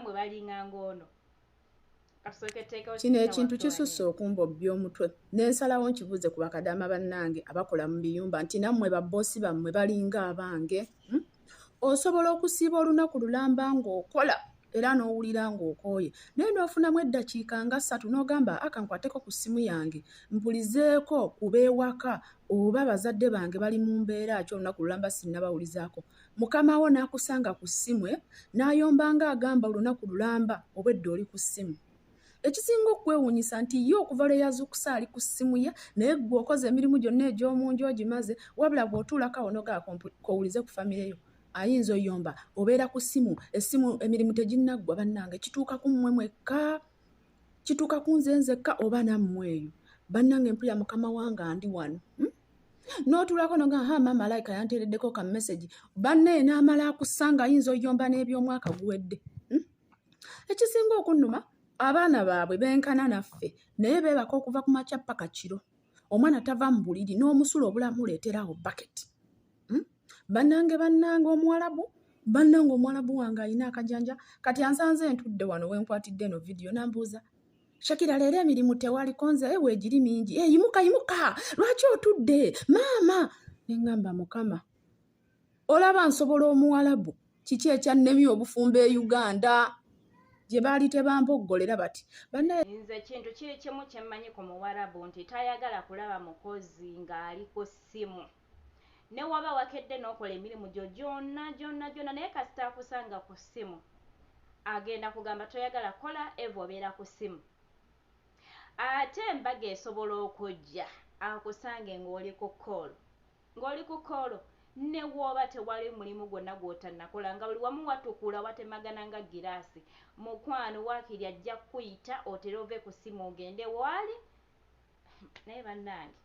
Abammwe balinga ng'ono. Katusooke tuteekewo Kino sister ekintu waffe kisusse wano. okumba obbya omutwe. Ne nsalawo nkibuuze ku bakadaama bannange abakola mu biyumba nti nammwe babboosi bammwe balinga abange? Osobola okusiiba olunaku lulamba ng'okola era n'owulira ng'okooye, naye n'ofunamu eddakiika nga 3 n'ogamba, "Aka nkwateko ku ssimu yange mpulizeeko ku beewaka oba bazadde bange bali mu mbeera ki, olunaku lulamba sinnabawulizaako." Mukama wo n'akusanga ku ssimu n'ayomba ng'agamba olunaku lulamba obwedda oli ku ssimu. Ekisinga okwewuunyisa nti ye okuva lwe yazuukusa ali ku ssimu ye, naye ggwe okoze emirimu gyonna egy'omu nju ogimaze, wabula bw'otuulako awo n'ogamba kowulize ku famire yo, ayinza oyomba obeera ku ssimu, essimu emirimu teginnaggwa. Bannange, kituuka ku mmwe mwekka, kituuka ku nze nzekka oba nammwe eyo? Bannange, mpulira mukama wange andi wano, N'otuulako n'ogamba, "Ha, maama alayika yanteereddeko ka message." Banne n'amala akusanga ayinza oyomba n'eby'omwaka guwedde, Ekisinga okunnuma, abaana baabwe benkana naffe, naye beebaka okuva ku makya paka kiro. Omwana tava mu buliri n'omusulo obulamuleeterawo baketi, Bannange, bannange, omuwalabu, bannange, omuwalabu wange alina akajanja. Kati ansanze ntudde wano wenkwatidde eno vidiyo, nambuuza, "Shakira, leero emirimu tewaliko?" Nze weegiri mingi. "E, yimuka, yimuka, lwaki otudde maama?" Neŋŋamba, "Mukama, olaba nsobola omuwalabu. Kiki ekyannemye obufumbo e Uganda gye baali tebampoggolera bati?" Bannaye. Nze kintu kiri kimu kyemmanyi ku muwarabu, nti tayagala kulaba mukozi ng'ali ku ssimu. Ne waba wakedde n'okola emirimu gyo gyonna gyonna gyonna, naye kasita akusanga ku ssimu agenda kugamba, "Toyagala kukola, eva obeera ku ssimu." Ate embaga esobola okujja akusange ng'oli ku call, ng'oli ku call, ne wooba tewali mulimu gwonna gw'otannakola, nga buli wamu watukula watemagana nga giraasi, mukwano, waakiri ajja kukuyita otere ove ku ssimu ogende waali. Naye bannange,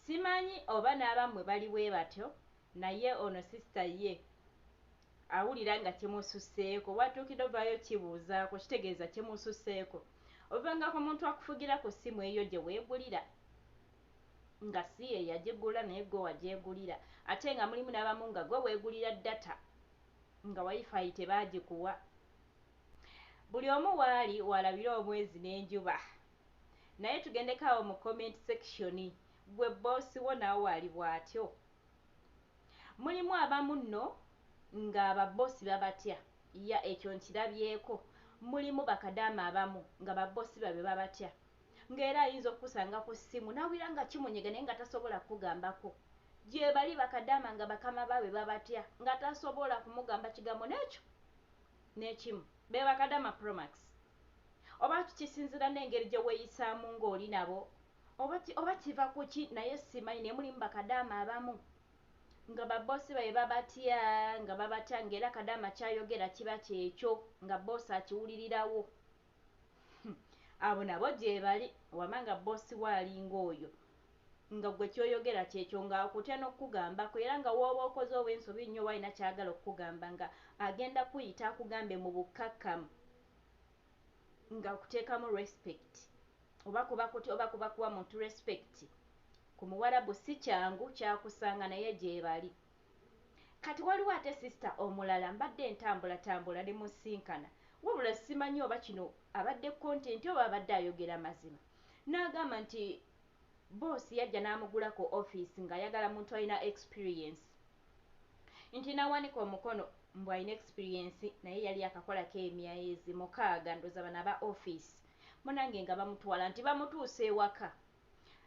simanyi oba n'abammwe bali bwe batyo, naye ono sister ye awulira nga kimususseeko. Watuukidde ovaayo kibuuzaako, kitegeeza kimususseeko. Ovangako omuntu akufugira ku ssimu eyo gye weegulira, nga si ye yagigula, naye gwe wagyegulira. Ate nga mulimu n'abamu nga gwe weegulira data, nga wifi tebaagikuwa. Buli omu waali walabire omwezi n'enjuba. Naye tugendeko awo mu comment section. Gwe boosi wo naawe ali bw'atyo? Mulimu abamu nno nga ababosi babatya. Ya, ekyo nkirabyeko. Mulimu bakadaama abamu nga babosi babwe babatya, ng'era ayinza okukusanga ku ssimu n'awulira nga kimunyega, naye nga tasobola kukugambako. Gye bali bakadaama nga bakama baabwe babatya, nga tasobola kumugamba kigambo n'ekyo n'ekimu. Be bakadaama Promax. Oba kisinziira n'engeri gye weeyisaamu ng'oli nabo, oba kiva ku ki, naye simanyi. Naye mulimu bakadaama abamu nga babosi babe babatya, nga babatya, ng'era kadaama kyayogera kiba kyekyo, nga boosi akiwulirirawo. Abo nabo gye bali. Wama nga boosi we alinga oyo, nga gwe kyoyogera kyekyo, ng'akutya n'okukugambako, era nga wooba okoze oba ensobi nnyo oba alina kyagala okukugamba, nga agenda kuyita akugambe mu bukkakkamu, nga kuteekamu respect. Oba kuba kutya, oba kuba kuwa muntu respect. Ku muwarabu si kyangu kyakusanga, naye gye bali. Kati waliwo ate sister omulala mbadde ntambulatambula ne musinkana, wabula simanyi oba kino abadde content oba abadde ayogera mazima. N'agamba nti boosi yajja n'amugula ku office ng'ayagala muntu alina experience, nti nawanika omukono mbu alina experience, naye yali akakolako emyezi 6, ndowooza bano aba office. Munange, nga bamutwala nti bamutuusa ewaka,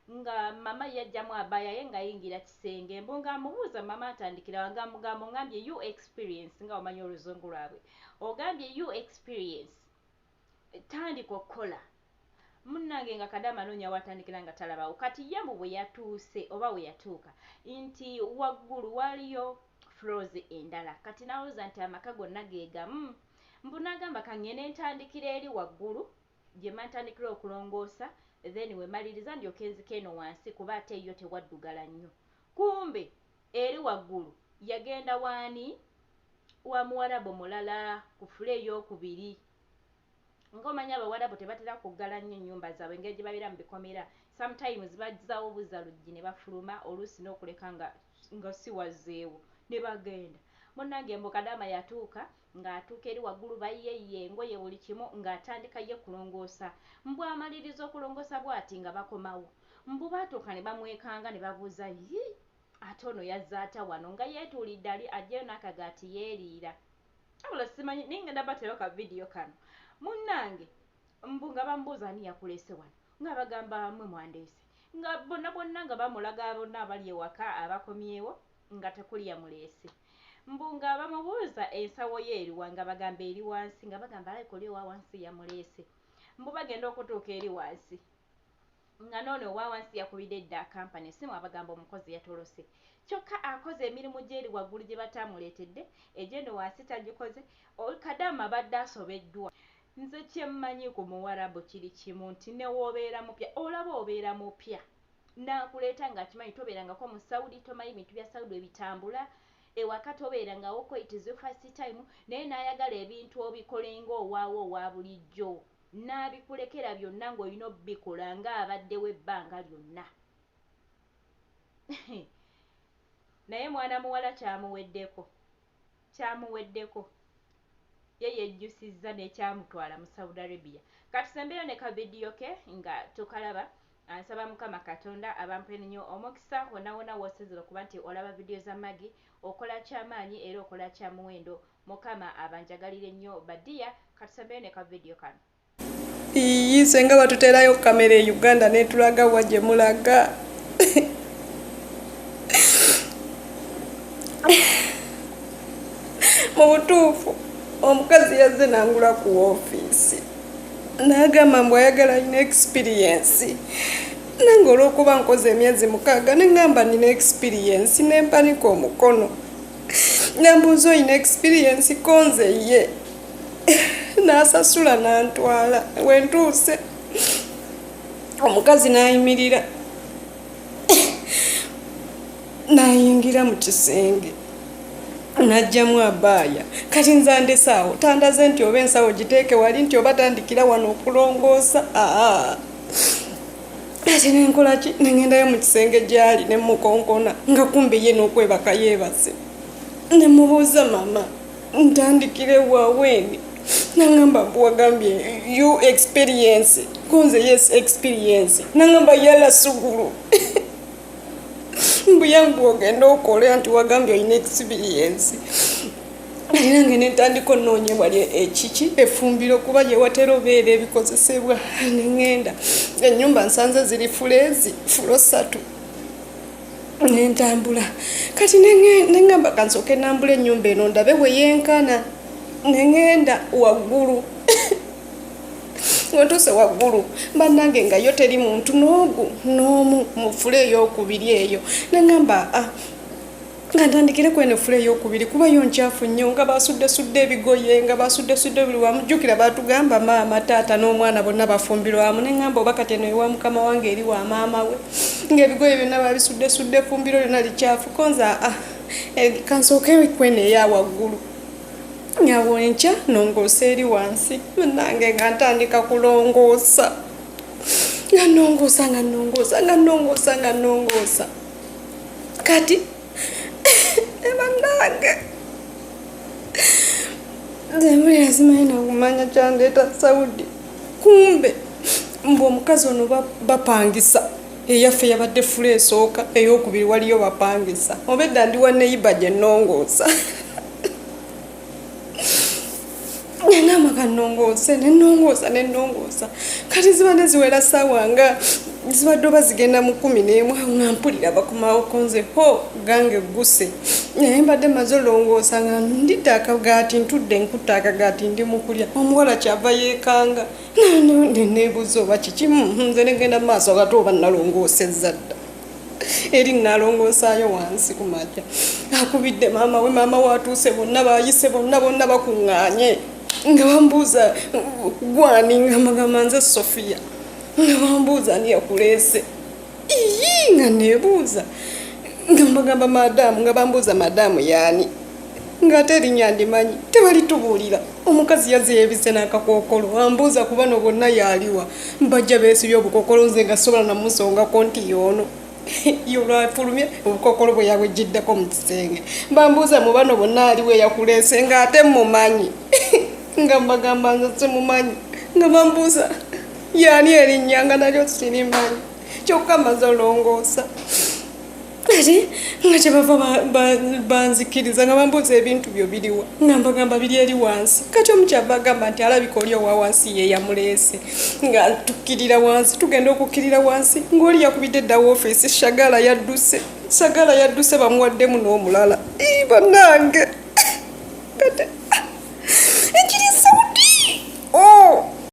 nga mama yajjamu abaya ye ng'ayingira kisenge, mbu ng'amubuuza, "Mama, atandikira?" Ng'amugamba, "Ogambye you experience," nga omanyi oluzungu lwabwe, "ogambye you experience, tandika okukola." Munnange, nga kadaama anoonya watandikira nga talabawo. Kati ye mbu bwe yatuuse oba we yatuuka nti waggulu waliyo floors endala. Kati n'alowooza nti amaka gonna ge gamu. Mbu n'agamba, "Kaŋŋende ntandikira eri waggulu gye mba ntandikira okulongoosa, then wemaliriza ndyoke nzika eno wansi, kuba ate yo tewaddugala nnyo." Kumbe eri waggulu yagenda waani wa muwarabu mulala ku floor ey'okubiri. Ng'omanyi abawarabu tebatera kuggala nnyo ennyumba zaabwe, engeri gye babeera mu bikomera. Sometimes bazzawo buza luggi ne bafuluma, oluusi n'okuleka nga si wazzeewo ne bagenda. Munnange mbu kadaama yatuuka ng'atuuka eri waggulu bayiyeyiye engoye buli kimu ng'atandika ye kulongoosa. Mbu amaliriza okulongoosa bw'ati nga bakomawo. Mbu baatuuka ne bamwekanga ne babuuza yii ate ono yazze atya wano nga yeetuulidde ali aggyeyo n'akagaati yeeriira. Wabula simanyi naye ngenda bateerawo ka vidiyo kano. Munnange mbu nga bamubuuza ani yakuleese wano nga bagamba mwe mwandeese nga bonna bonna nga bamulaga bonna abali ewaka abakomyewo nga tekuli yamuleese. Mbu nga bamubuuza ensawo ye eriwa nga bagamba eri wansi nga bagamba alabika oli owa wansi yamuleese. Mbu bagenda okutuuka eri wansi nga n'ono owa wansi yakubidde dda kampani essimu abagamba omukozi yatolose. Kyokka akoze emirimu gy'eri waggulu gye bataamuleetedde, egy'eno wansi tagikoze. Kadaama abadde asobeddwa. Nze kye mmanyi ku Muwarabu kiri kimu nti ne w'obeera mupya olaba obeera mupya n'akuleeta ng'akimanyi tobeerangako mu Saudi, tomanyi bintu bya Saudi bwe bitambula, ewaka tobeerangawoko it is your first time naye n'ayagala ebintu obikole ng'owaawo owa bulijjo n'abikulekera byonna ng'olina obbikola ng'abaddewo ebbanga lyonna. Naye mwana muwala kyamuweddeko, kyamuweddeko. Ye yejjusizza n'ekyamutwala mu Saudi Arabia. Katusembeyo ne ka vidiyo ke nga tukalaba. Nsaba Mukama Katonda abampe nnyo omukisa wonna wonna w'osinzira okuba nti olaba vidiyo za Maggie, okola kyamaanyi era okola kya muwendo. Mukama abanjagalire nnyo badiya. Katusembeyo ne ka vidiyo kano. Iyii senga batuterayo kamera e Uganda netulaga wa gye mulaga. Mu butuufu omukazi yazze nangula ku woofiisi n'agamba mbu ayagala alina experience nange olw'okuba nkoze emyezi 6 ne ŋŋamba nina experience ne mpanika omukono nambuuza olina experience ko nze ye n'asasula n'antwala wentuuse omukazi n'ayimirira n'ayingira mu kisenge n'aggyamu abaaya kati nze andese awo tandaze nti oba ensawo giteeke wali nti oba tandikira wano okulongoosa aa ate nenkola ki nengendayo mu kisenge gyali ne mukonkona nga kumbe ye n'okwebaka yeebase ne mubuuza mama ntandikire wa weeni nangamba mbu wagambye you experience konze yes experience nangamba yala sugulu mbu yangu ogenda okole anti wagambye olina experience era nge nentandika onoonya wali ekiki efumbiro kuba gyewatera obeera ebikozesebwa nengenda enyumba nsanze ziri fuleezi fulo ssatu nentambula kati nengamba kansooke nambula ennyumba eno ndabe bwe yenkana nengenda waggulu wentuuse waggulu bannange nga yo teri muntu n'ogu n'omu mu fula ey'okubiri eyo nengamba ah, nga ntandikire kweno efula ey'okubiri kuba yo nkyafu nnyo nga basuddesudde ebigoye nga basuddesudde buli wamu jjukira batugamba maama taata n'omwana bonna bafumbirwamu ne ŋŋamba oba kati eno ewa mukama wange eri wa maama we ng'ebigoye byonna babisuddesudde efumbiro lyonna likyafu konze aa eh, kansooke kweno eya waggulu awo enkya nongoosa eri wansi nange nga ntandika kulongoosa nga nongoosa nga nongoosa nga nongoosa nga nongoosa kati ebannange nze mpulira simanyi nakumanya kyandeeta saudi kumbe mbu omukazi ono bapangisa eyaffe yabadde fula esooka eyokubiri waliyo bapangisa oba edda ndi wa neyiba gye nnongoosa nengamba kanongoose nenongoosa nenongoosa kati zibadde ziwera saawa nga zibadde oba zigenda mu 11 awo nga mpulira bakomawo konze ho gange guse naye mbadde maze olongoosa nga ndidde akagaati ntudde nkutte akagaati ndi mukulya omuwala kyava yeekanga neneebuuza oba kiki nze negenda mu maaso gate oba nalongoosezza dda eri nalongoosaayo wansi ku makya akubidde maama we maama we atuuse bonna bayise bonna bonna bakuŋŋaanye nga bambuuza gwani nga mbagamba nze Sofiya nga bambuuza ani yakuleese ii nga nebuuza nga mbagamba madaamu nga bambuuza madaamu yaani ng'ate erinnya ndimanyi tebalitubuulira omukazi yazze yeebisse n'akakookolo ambuuza ku bano bonna yaaliwa bajja beesibye obukookolo nze nga sobola namusongako nti yoono Ye olwafulumye obukokolo bwe yabwejjiddeko mu kisenge, bambuuza mu bano bonna aliwo eyakuleese ng'ate mumanyi, nga mbagamba nze simumanyi, nga bambuuza yaani erinnya nga nalyo sirimanyi, kyokka maze olongoosa. Ate nga kyebava banzikiriza nga bambuuza ebintu byo biriwa, nga mbagamba biri eri wansi. Kati omukyava agamba nti alabika oli owa wansi ye yamuleese, nga tukkirira wansi, tugenda okukkirira wansi ng'oli yakubidde dda woofiisi, Shagala yadduse, Shagala yadduse, bamuwaddemu n'omulala. Ii, bannange.